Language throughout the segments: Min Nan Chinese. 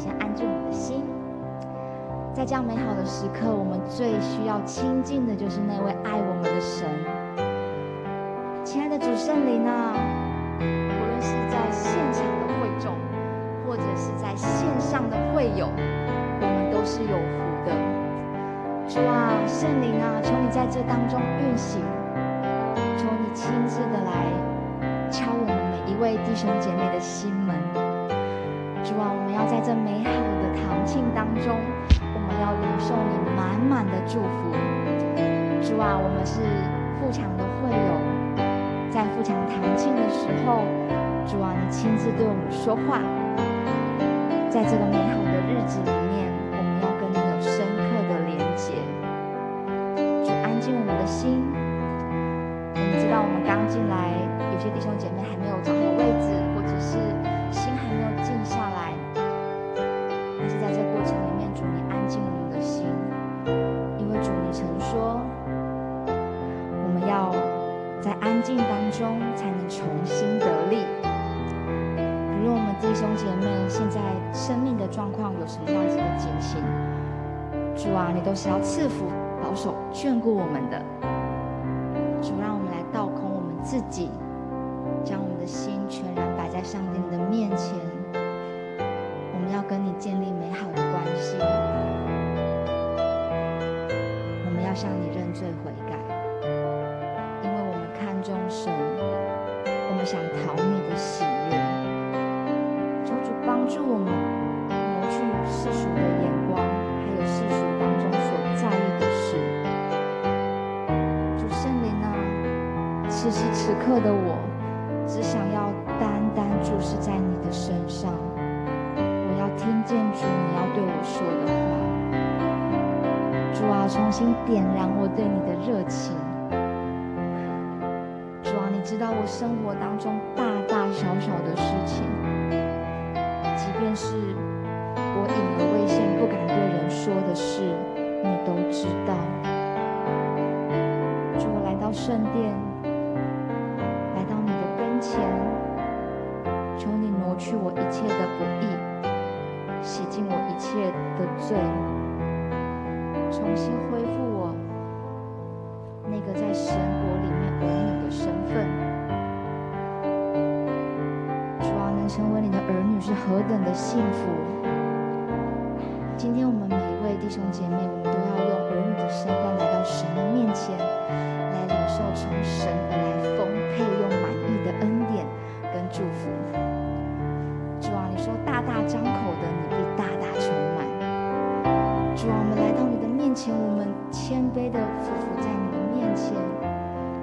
先安靜我們的心。在這樣美好的時刻，我們最需要親近的就是那位愛我們的神。親愛的主聖靈啊，無論是在現場的會眾，或者是在線上的會友，我們都是有福的。主啊，聖靈啊，求你在這當中運行，求你親自的來敲我們每一位弟兄姐妹的心門。主啊，我們要在這美好的堂慶當中，我們要領受你滿滿的祝福。主啊，我們是富強的會友，在富強堂慶的時候，主啊，你親自對我們說話。在這個美好的日子裡面，我們要跟你有深刻的連結。主，安靜我們的心。我們知道我們剛進來，有些弟兄姐妹還沒有找好位置，或者是心還沒有靜下來。但是在這過程裡面，主，你安靜我們的心，因為主，你曾說，我們要在安靜當中才能重新得力。無論我們弟兄姐妹現在生命的狀況有什麼樣子的情形，主啊，你都是要賜福、保守、眷顧我們的。主，讓我們來倒空我們自己，將我們的心全然擺在上帝你的面前。我們要跟你建立美好的關係，我們要向你認罪悔改，因為我們看重神，我們想討你的喜悅。求主幫助我們挪去世俗的眼光，還有世俗當中所在意的事。主聖靈啊，此時此刻的我，只想要單單注視在你的身上。我要聽見主你要對我說的話。主啊，重新點燃我對你的熱情。主啊，你知道我生活當中大大小小的事情，即便是我隱而未現、不敢對人說的事，你都知道。主，我來到聖殿，來到你的跟前，求你挪去我一切的不義，洗淨我一切的罪，重新恢復我那個在神國裡面兒女的身份。主啊，能成為你的兒女是何等的幸福！今天我們每一位弟兄姐妹，我們都要用兒女的身份來到神的面前，來領受從神而來豐沛又滿溢的恩典跟祝福。主啊，你說大大張口的，你必大大充滿。主啊，我們來到你的面前，我們謙卑的俯伏在你的面前，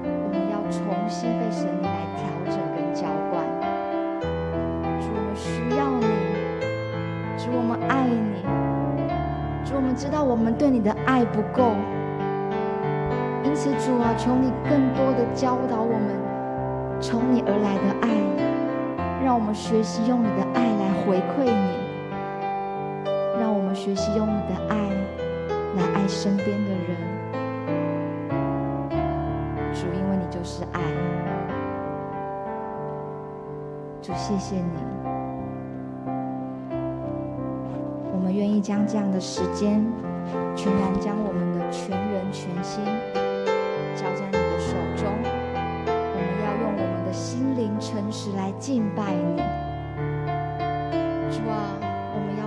我們要重新被神你來調整跟澆灌。主，我們需要你；主，我們愛你；主，我們知道我們對你的愛不夠，因此主啊，求你更多的教導我們從你而來的愛，讓我們學習用你的愛來回饋你，讓我們學習用你的愛來愛身邊的人。主，因為你就是愛。主，謝謝你。我們願意將這樣的時間，全然將我們的全人全心交在你的手中。我們要用我們的心靈誠實來敬拜你。主啊，我們要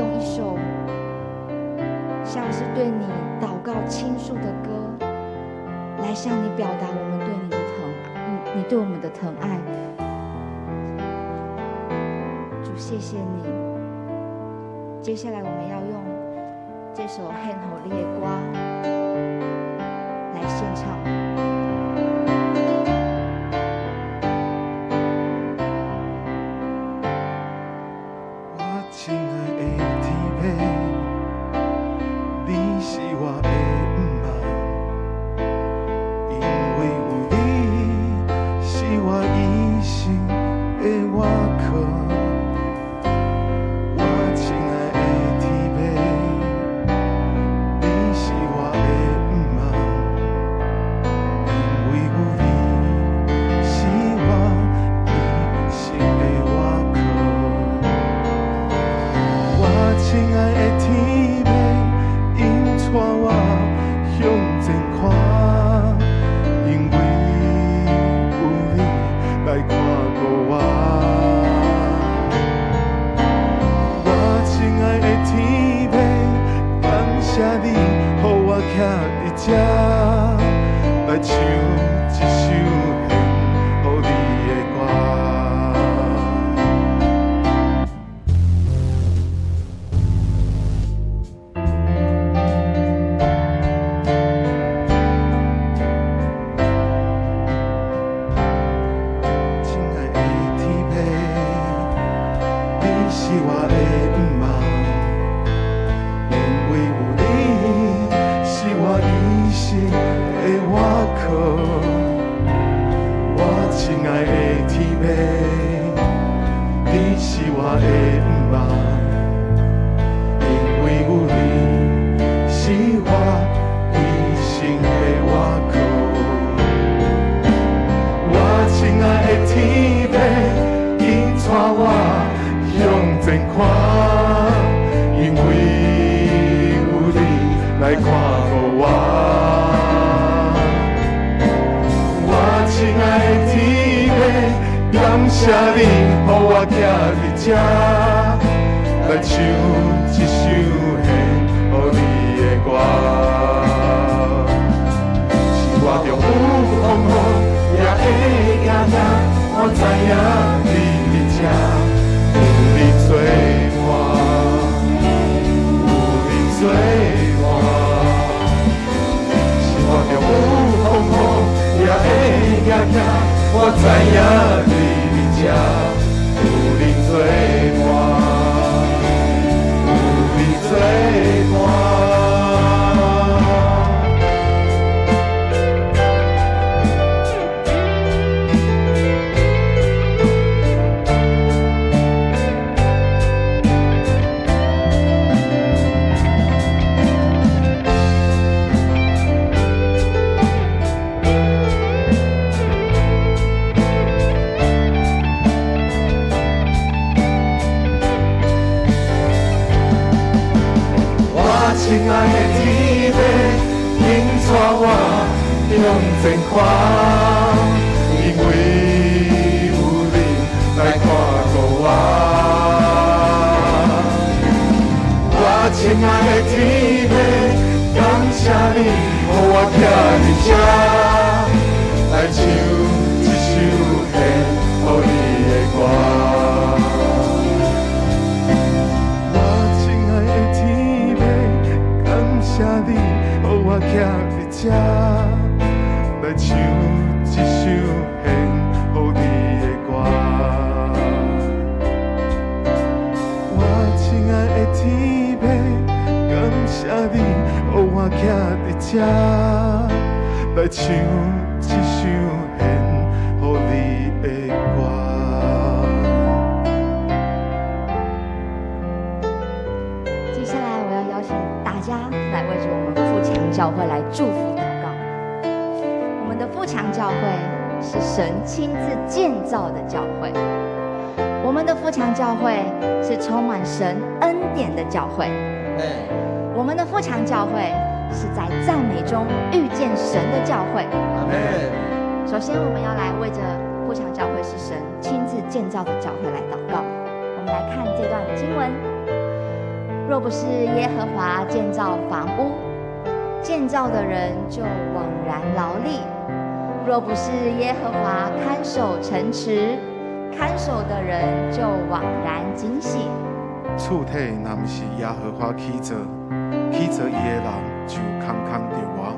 用一首像是對你禱告傾訴的歌，來向你表達我們對你的疼，你對我們的疼愛。主，謝謝你。接下來我們要用這首《獻予你的歌》來獻唱。我親愛的天父，你是我的毋忘，因為有你是我一生的倚靠。我親愛的天父，你是我的毋忘，我。我亲爱的天父，感谢你，予我徛伫这，来唱这首献予你的歌。亲爱的天父，你是我的梦，因为有你是我一生的倚靠。我亲爱的天父，你是我的梦，因为有你是我一生的倚靠。我亲爱的天父，伊带我向前看，因为有你来看顾我。我亲爱的天父，感谢你，予我徛伫这，来唱这首献予你的歌。生活中有风雨，也会惊吓，我知影你伫这，有你做伴，有你做伴。生活中有风雨，也会惊吓，我知影你伫这，有你做伴，有你做伴。我亲爱的天父，您带我向前看，因为有你来看顾我。我亲爱的天父，感谢你，予我徛伫这，来唱这首献予你的歌。我亲爱的天父，感谢你，予我徛伫这，来唱这首献予你的歌。我亲爱的天父，感谢你，予我徛伫这，来唱这首献予你的歌。接下来，我要邀请大家来为着我们富强教会来祝福祷告。我们的富强教会是神亲自建造的教会，我们的富强教会是充满神恩典的教会，我们的富强教会是在赞美中遇见神的教会。阿门。首先，我们要来为着富强教会是神亲自建造的教会来祷告。我们来看这段经文：若不是耶和华建造房屋，建造的人就枉然劳力；若不是耶和华看守城池，看守的人就枉然警醒。厝体若毋是耶和華起造，起造伊的人就空空著活；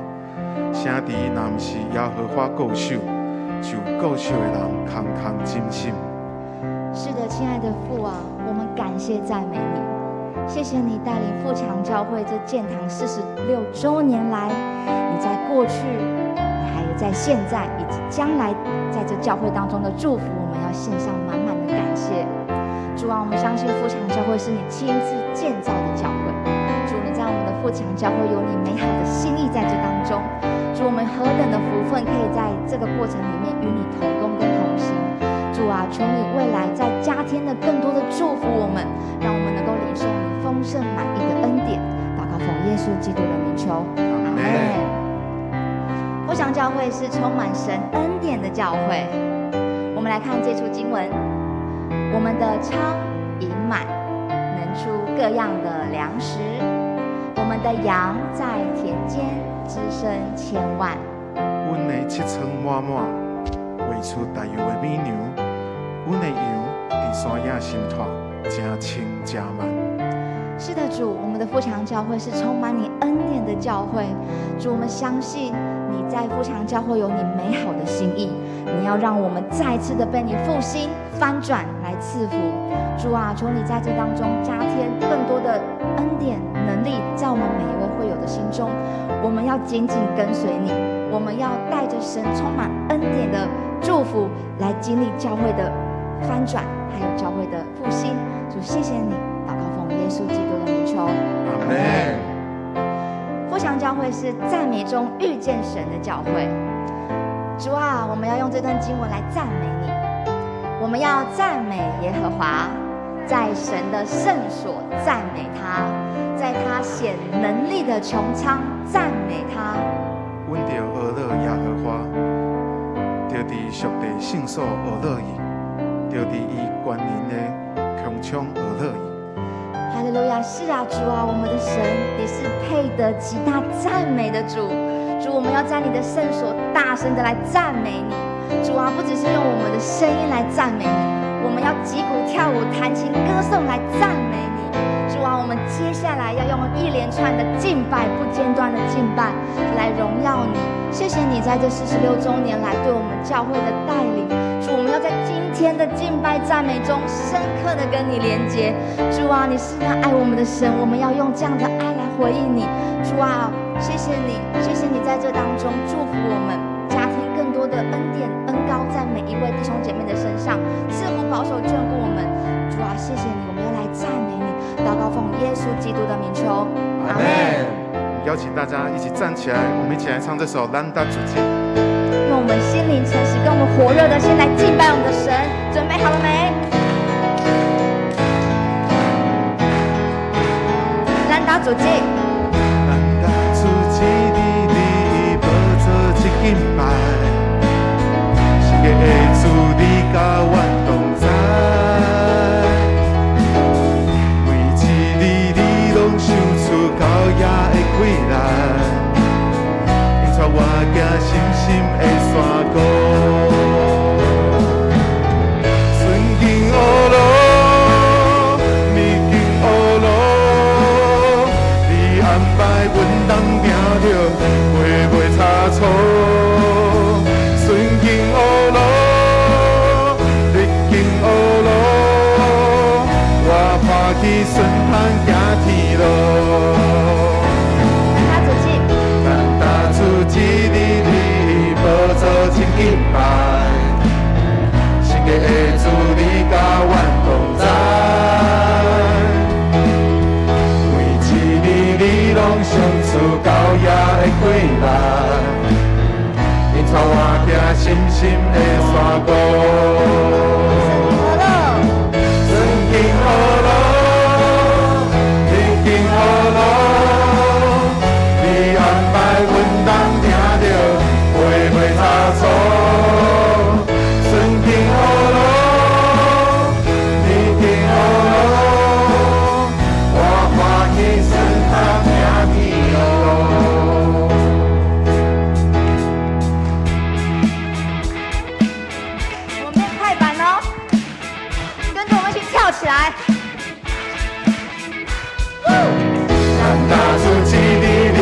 城池若毋是耶和華固守，就固守的人空空警醒。是的，親愛的父啊，我們感謝讚美你，謝謝你帶領富強教會這建堂46週年來，你在過去，你還有在現在以及將來，在這教會當中的祝福，我們要獻上滿滿的感謝。主啊，我們相信富強教會是你親自建造的教會。主，你在我們的富強教會有你美好的心意在這當中。主，我們何等的福分，可以在這個過程裡面與你同工跟同行。主啊，求你未來再加添的更多的祝福我們，讓我們能夠領受你豐盛滿溢的恩典。禱告奉耶穌基督的名求，阿門。富強教會是充滿神恩典的教會。我們來看這處經文，我們的倉已滿，能出各樣的糧食。我們的羊在田間孳生千萬。阮的七倉滿滿，餵出大油的美牛。阮的羊佇山野心拖，成千成萬。是的，主，我們的富強教會是充滿你恩典的教會。主，我們相信你在富強教會有你美好的心意，你要讓我們再次的被你復興翻轉來賜福。主啊，求你在這當中加添更多的恩典能力，在我們每一位會友的心中。我們要緊緊跟隨你，我們要帶着神充滿恩典的祝福來經歷教會的翻轉，還有教會的復興。主，謝謝你，禱告奉耶穌基督的名求，阿門。富強教會是讚美中遇見神的教會。主啊，我們要用這段經文來讚美你，我們要讚美耶和華，在神的聖所讚美他，在他顯能力的穹蒼讚美他。阮著呵咾耶和華，著佇上帝聖所呵咾伊，著佇伊權能的穹蒼呵咾伊。哈利路亞！是啊，主啊，我們的神，你是配得極大讚美的主。主，我們要在你的聖所大聲的來讚美你。主啊，不只是用我們的聲音來讚美你，我們要擊鼓跳舞、彈琴歌頌來讚美你。主啊，我們接下來要用一連串的敬拜，不間斷的敬拜來榮耀你。謝謝你在這46週年來對我們教會的帶領。主，我們要在今天的敬拜讚美中深刻的跟你連接。主啊，你是那愛我們的神，我們要用這樣的愛來回應你。主啊，謝謝你，謝謝你在這當中祝福我們，加添更多的恩典恩膏在每一位弟兄姐妹的身上，賜福保守眷顧我們。主啊，謝謝你，我們要來讚美你，禱告奉耶穌基督的名求，阿門。邀請大家一起站起來，我們一起來唱這首《咱噠主祭》。用我們心靈誠實跟我們火熱的心來敬拜我們的神，準備好了沒？咱噠主祭，咱噠主祭，佇你寶座前敬拜，聖潔的主你佮阮同在，每一日你攏想出高雅的氣力，引帶我行深深的山谷。純淨黑路，美景黑路，你安排阮當行著，袂袂差錯。順境黑路，逆境黑路，我歡喜順通行天路。咱噠主祭，咱噠主祭，佇你寶座前敬拜，聖潔的主你佮阮同在，每一日你攏想出高雅的氣力，引帶我行深深的山谷。順順境黑路，逆境黑路，你安排阮當聽著，袂袂差錯。順境黑路，逆境黑路，我歡喜順通行天路。我們變快板哦，跟着我們一起跳起來。咱噠主祭佇你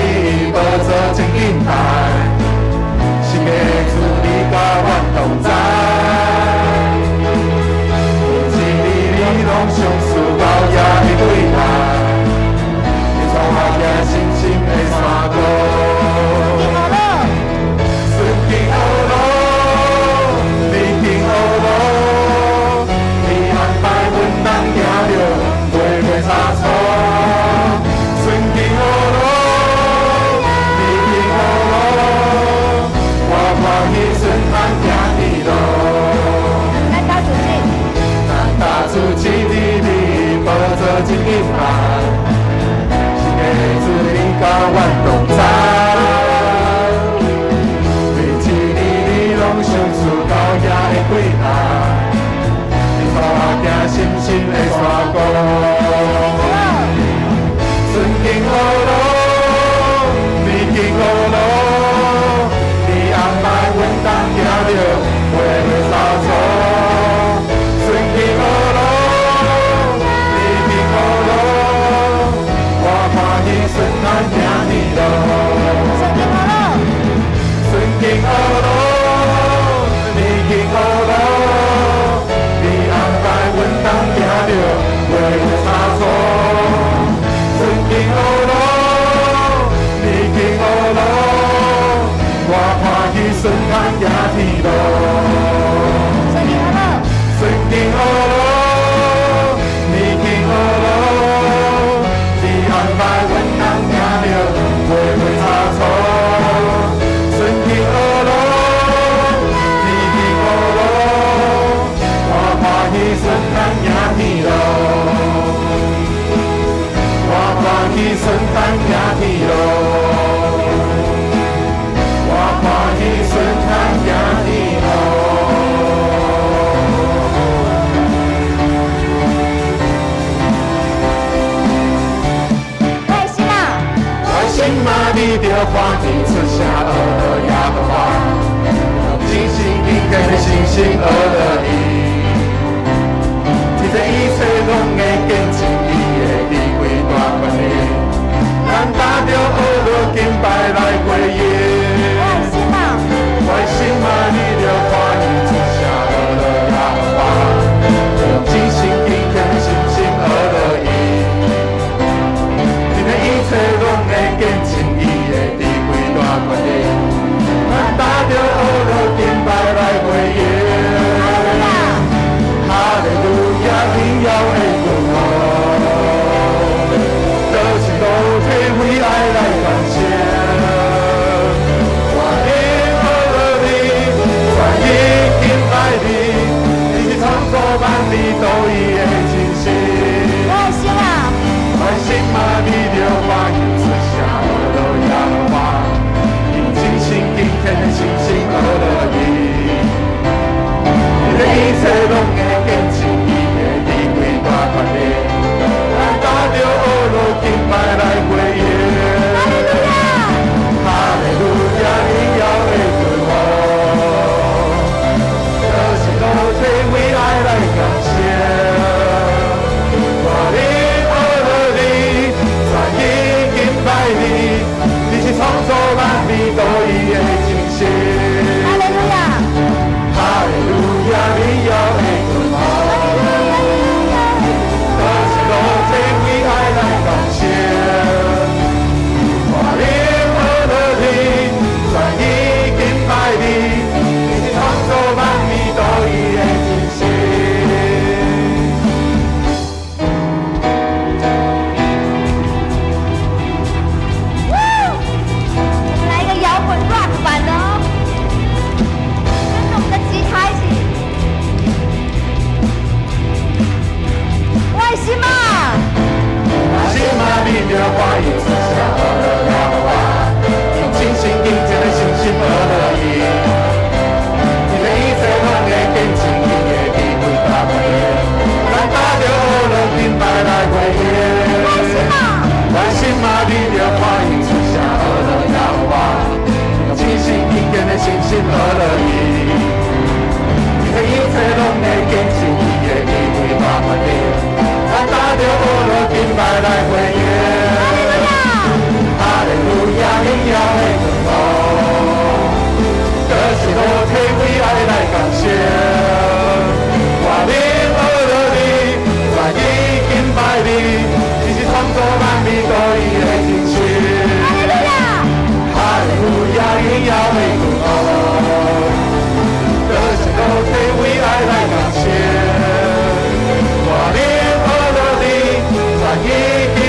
寶座前敬拜，聖潔的主你佮阮同在，每一日你攏想出高雅的氣力，引帶我行深深的山谷。順順境黑路，逆境黑路，你安排阮當行著，袂袂差錯。順境黑路，逆境黑路，我歡喜順通行天路。咱噠主祭，咱噠主祭佇你寶座前敬拜，聖潔的主你佮阮同在，每一日你攏想出高雅的氣力，的山谷。顺境恶路，逆境恶路，你安排阮当行著袂会差错。顺境恶路，逆境恶路，我欢喜顺咱行天路。順境惡路，順境惡路，逆境惡路，你安排阮當行著袂會差錯。順境惡路，逆境惡路，我歡喜順咱行天路。順境惡路，順境惡路，逆境惡路，你安排阮當行著袂會差錯。順境惡路，逆境惡路，我歡喜順咱行天路。我歡喜順咱行天路。我歡喜順咱行天路。我的心啊，我心嘛，你著歡喜出聲學樂耶和華，用盡心敬虔的信心學樂伊，天地一切攏會見證伊的智慧大權力，咱打著學樂敬拜來回應。我的心啊，我心嘛，你著歡喜出聲學樂耶和華，用盡心敬虔的信心學樂伊。天地一切攏會見證伊的智慧大權力，咱打著學樂敬拜來回應。哈利路亞，哈利路亞，榮耀的君王，得勝都體為愛來感謝。我應學樂你，全意敬拜你，你是創造萬美都伊的真神。我的心啊，我心嘛，你著歡喜出聲學樂耶和華，用盡心敬虔的信心學樂伊。你的一切攏會見證伊的智慧大權力，咱打著學樂敬拜來回應。哈利路亞，哈利路亞，榮耀的君王，得勝都體為愛來感謝。我靈學樂你，全意敬拜你，你是創造萬美都伊的真神。哈利路亞，哈利路亞，榮耀的君王，得勝都體為愛來感謝。我靈學樂你，全意敬拜你，你是創造萬美都伊的真神。我們來一個搖滾 rock 版的哦，跟着我們的吉他一起。我的心啊，心嘛，你著歡喜出聲學樂耶和華，用盡心敬虔的信心學樂伊。你的一切攏會見證伊的智慧大權力，咱打著學樂敬拜來回應。我的心啊，我心嘛，你著歡喜出聲學樂耶和華，用盡心敬虔的信心學樂伊。你的一切攏會見證伊的智慧大權力，咱打著學樂敬拜來回應。哈利路亞，哈利路亞，榮耀的君王，得勝都體為愛來感謝。我靈學樂你，全意敬拜你，你是創造萬美都伊的真神。哈利路亞，哈利路亞，榮耀的君王，得勝都體為愛來感謝。我靈學樂你，全意敬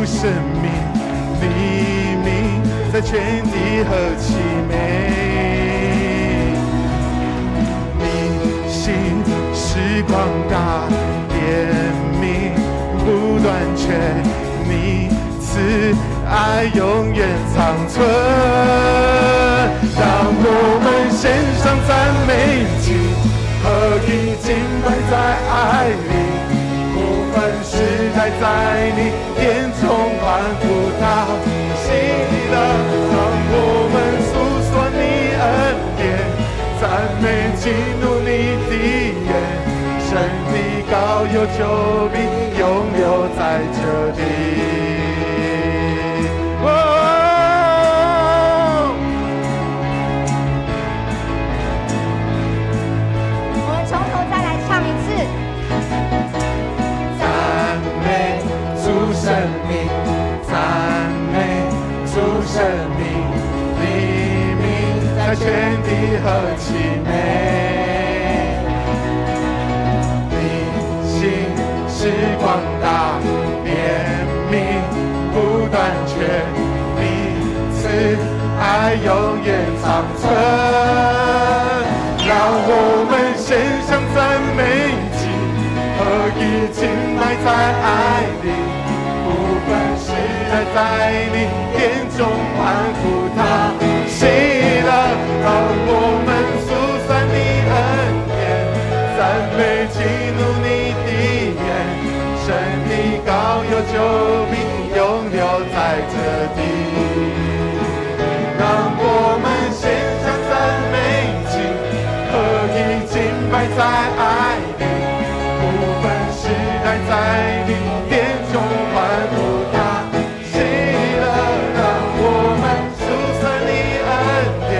生命，你名在全地何其美！你心是广大，怜悯不断缺，你慈爱永远长存。让我们献上赞美祭，合一敬拜在爱裡，不分世代在你殿中歡呼他喜樂。讓我們訴說你恩典，讚美進入你的殿，神的膏油就必永留在這地。哦。我們從頭再來唱一次。讚美主聖名，讚美主聖名，你名在全地何其美！你心是廣大，憐憫不斷缺，你慈愛永遠長存。讓我們獻上讚美祭，合一敬拜在愛裡，不分世代在你殿中歡呼他喜樂。讓我們訴算你恩典，讚美進入你的殿，神的膏油就必永留在這地。讓我們獻上讚美祭，合一敬拜在愛裡，不分世代在你殿中歡呼他喜樂。讓我們訴算你恩典，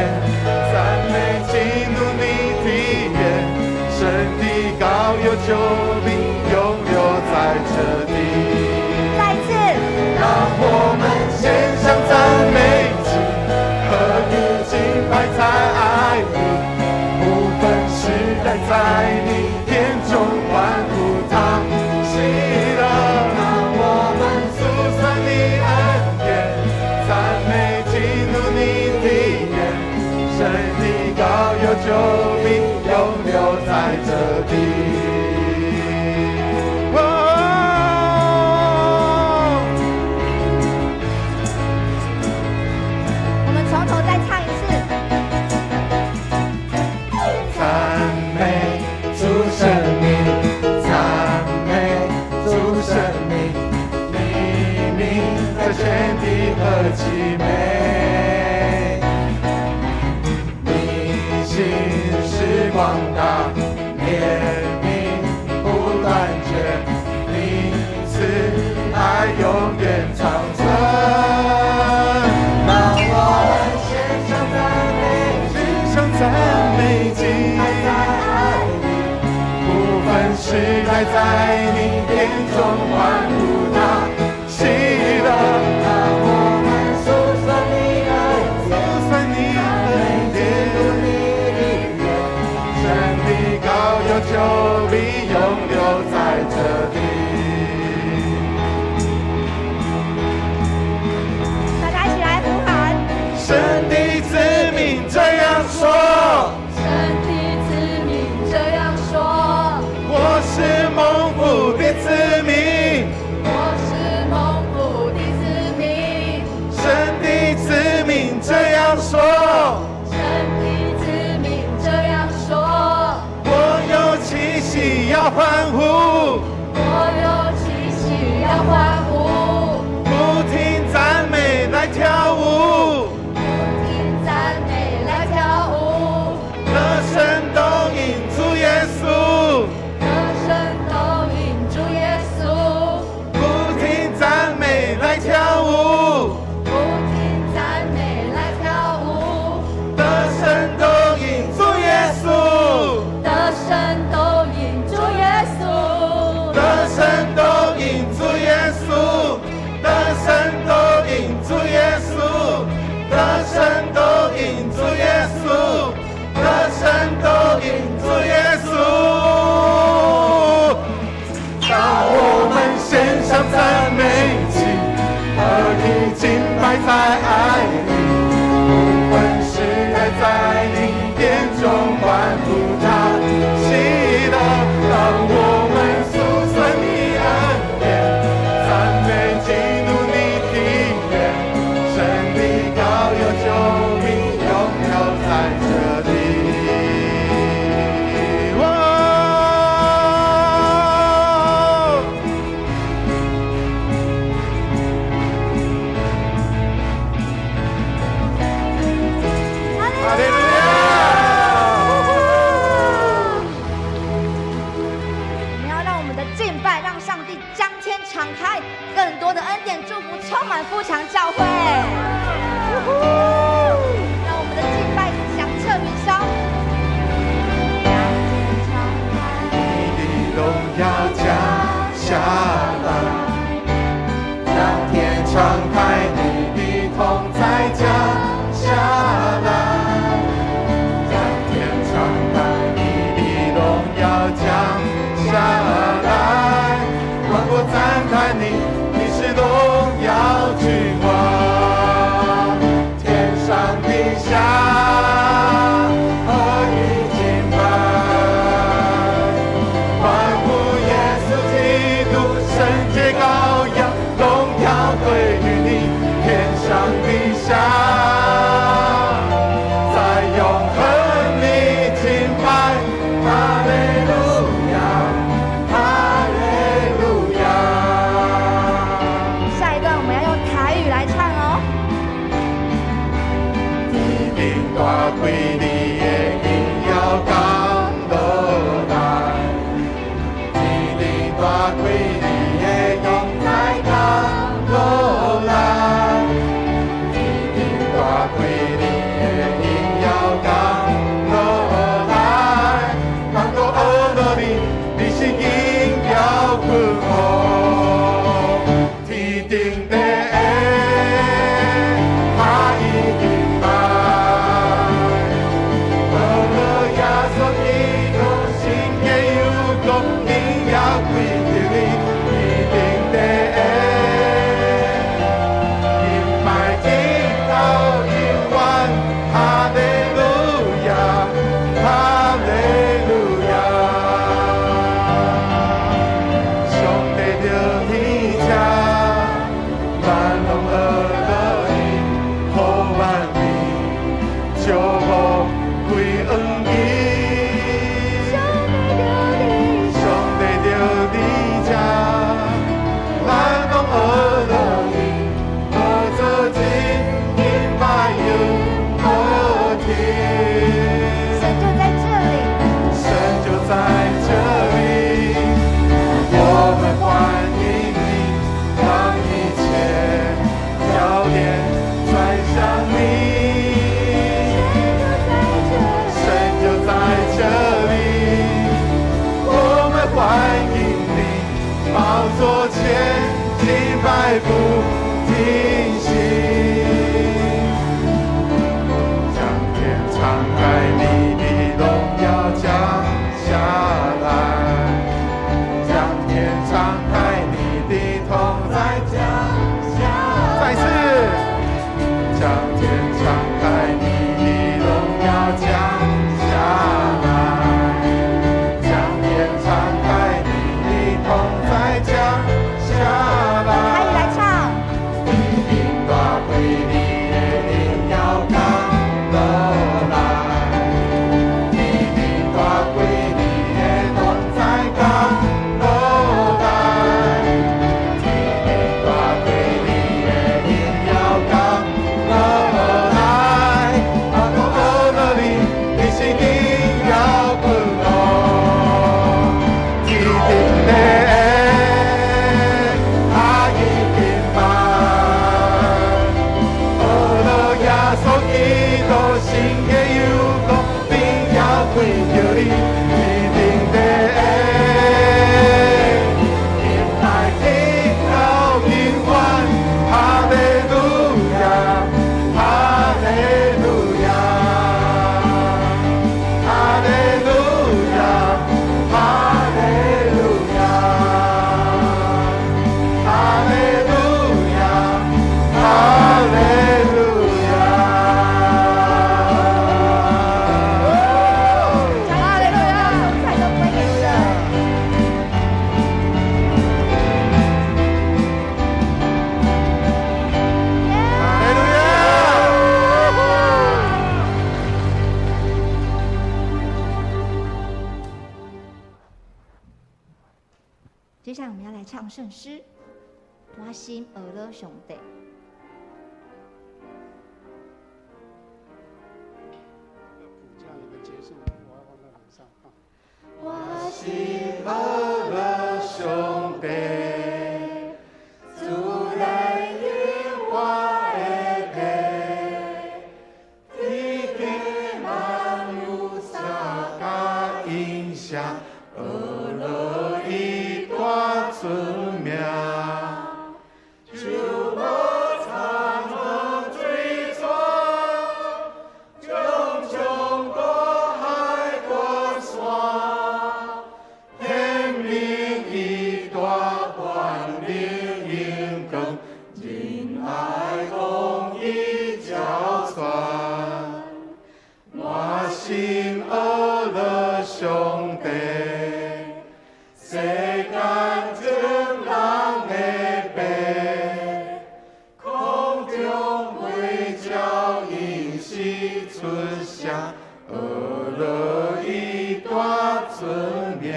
讚美進入你的殿，神的膏油就必永留在這地。再一次，讓我們獻上讚典祝福充滿富強教會。讓我們的敬拜響徹雲霄。你的榮耀降下來，將天敞開，你的同在降下來，將天敞開，你的榮耀降下來，萬國讚嘆你，你是榮耀君王，天上地下合一敬拜，歡呼耶穌基督，聖潔羔羊，榮耀歸於你，天上地下，在永恆裡敬拜，哈利路亞，哈利路亞。下一段我們要用台語來唱哦。天頂大開，你的榮耀降落來，天頂大開，你的同在降落來，天頂大開，你的榮耀降落來，萬國學樂你，你是榮耀君王，天頂的哈伊敬拜，學樂耶穌基督，聖潔有光，榮耀歸給你，天頂的敬拜直到永遠，哈利路亞，哈利路亞。上帝佇這，咱攏學樂伊，予萬民祝福歸向伊。上帝佇這，咱攏學樂伊，寶座前敬拜永無停。神就在這裡，神就在這裡，我們歡迎你，讓一切焦點轉向你。神就在這裡，我們歡迎你，寶座前敬拜不停息。將天敞開，你的榮耀降下來，將天敞開，你的同在降下來。再次，將天敞開，你的榮耀降下來，將天敞開，你的同在降下來。台語來唱。天頂大開，你的榮耀降落來，天頂大開，你的同在降落來，天頂大開，你的榮耀降落來，萬國學樂你，你是榮耀君王，天頂的哈伊敬拜。學樂耶穌基督，聖潔有光，榮耀歸給你，天頂的敬拜直到永遠，哈利路亞，哈利路亞，哈利路亞，哈利路亞，哈利路亞，哈利路亞。將一切榮耀頌讚都歸給神。哈利路亞！接下來我們要來唱聖詩，《我心學樂上帝》。暑假你們結束，我要放在晚上啊。我心學樂上帝，主的光，仁愛公義交傳。我心阿樂上帝，世間眾人的父，空中飛鳥應時出聲，阿樂伊大尊名。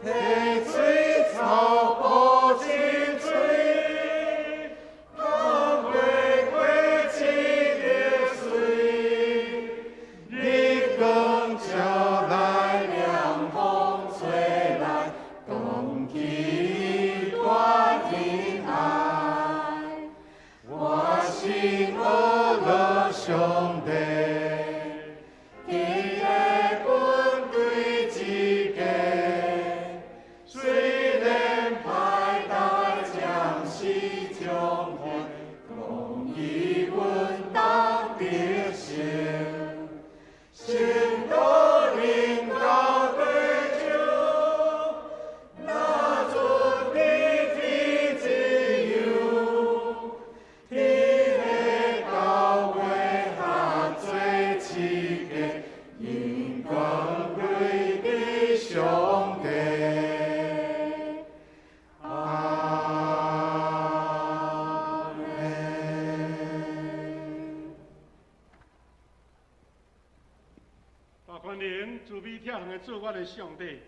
溪水草埔真水，桃花花七日水，日光照來，涼風吹來，當起大仁愛。我心阿樂上帝，天的軍隊之家，雖然歹大將士將現，公義阮當得勝。聖徒臨到地上，若陣比天自由，天的教會合做一家，榮光歸給上帝。阿門。大權能、慈悲疼幸的主，阮的上帝，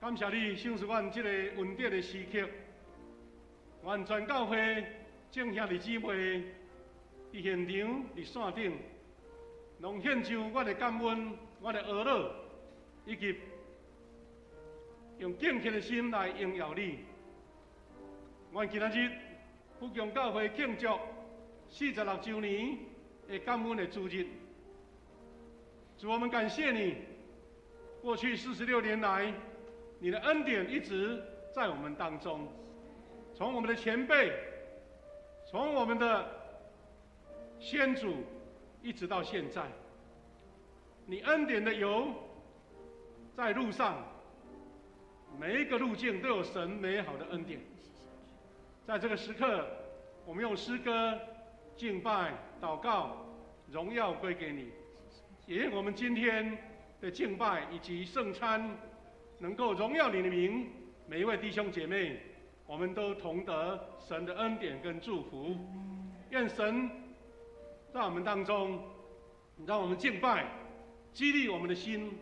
感謝你賞賜阮這個恩典的時刻。阮全教會眾兄弟姊妹佇現場、佇線頂，攏獻上阮的感恩、阮的阿樂，以及用敬虔的心來榮耀你。阮今仔日福強教會慶祝46週年的感恩的主日。主，我們感謝你，過去46年來，你的恩典一直在我們當中。從我們的前輩，從我們的先祖，一直到現在，你恩典的油在路上，每一個路徑都有神美好的恩典。在這個時刻，我們用詩歌敬拜、禱告，榮耀歸給你。也願我們今天的敬拜以及聖餐，能夠榮耀你的名。每一位弟兄姐妹，我們都同得神的恩典跟祝福。願神在我們當中，讓我們敬拜，激勵我們的心，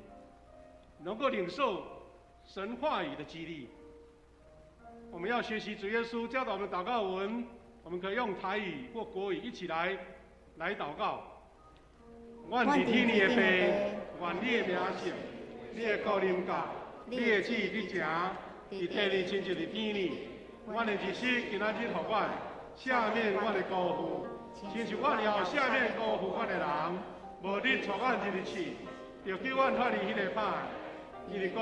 能夠領受神話語的激勵。我們要學習主耶穌教導我們禱告文，我們可以用台語或國語一起來禱告。阮佇天裡的父，願你的名聖，你的國臨到，你的旨意去成，佇地裡親像佇天裡。阮的日食今仔日予阮，赦免阮的辜負，親像阮也赦免辜負阮的人。無你帶阮入去試，著救阮脫離彼个歹。因為國。